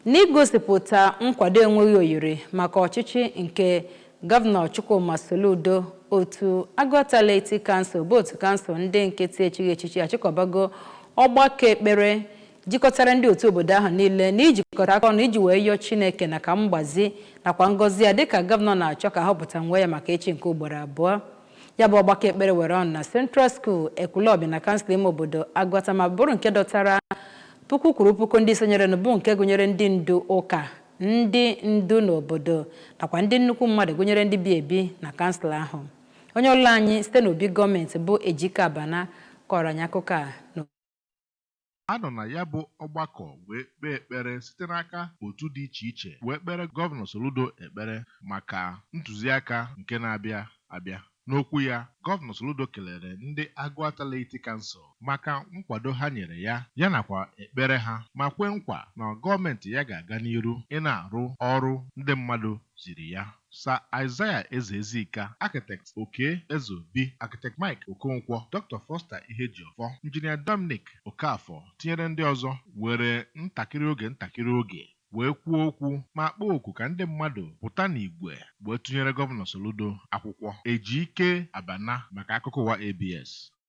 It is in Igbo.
N'igosipụta nkwado enweghị oyiri maka ọchịchị nke Gọvanọ Chukwuma Soludo, otu Aguata Laity Council bụ otu kansụl ndị nkịtị echighị echichi achịkọbago ọgbakọ ekpere jikọtara ndị otu obodo ahụ niile na ijikọta aka ọnụ iji wee yọọ Chineke na ka mgbazi nakwa ngọzi ya dịka gọvanọ na-achọ ka ahọpụta nwe ya maka ịchị nke ugboro abụọ. Ya bụ ọgbakọ ekpere were ọnọdụ na Central School Ekwulọbịa na kansụl ime obodo Aguata ma bụrụ nke dọtara puku kwuru puku ndị sonyere bụ nke gụnyere ndị ndu ụka, ndị ndu n'obodo nakwa ndị nnukwu mmadụ gụnyere ndị bi ebi na kansụl ahụ. Onye ọlụ anyị site n'obi gọọmenti bụ Ejike Abana kọrọ anyị akụkọ a. A nọ na ya bụ ọgbakọ wee kpee ekpere site n'aka otu dị iche iche wee kpere Gọvanọ Soludo ekpere maka ntụziaka nke na-abịa abịa. N'okwu ya, Gọvanọ Soludo kelere ndị Aguata Laity Council maka nkwado ha nyere ya ya nakwa ekpere ha ma kwe nkwa na gọọmenti ya ga-aga n'iru ị na-arụ ọrụ ndị mmadụ ziri ya. Sir Isaiah Eze Ezika, Architect Oke Ezeobi, Architect Mike Okonkwo, Dr. Foster Ihejiofor, Injinia Dominic Okafor tinyere ndị ọzọ were ntakịrị oge wee kwuo okwu ma kpọọ oku ka ndị mmadụ pụta n'igwe wee tụnyere Gọvanọ Soludo akwụkwọ. Ejike Abana maka akụkọ ụwa ABS.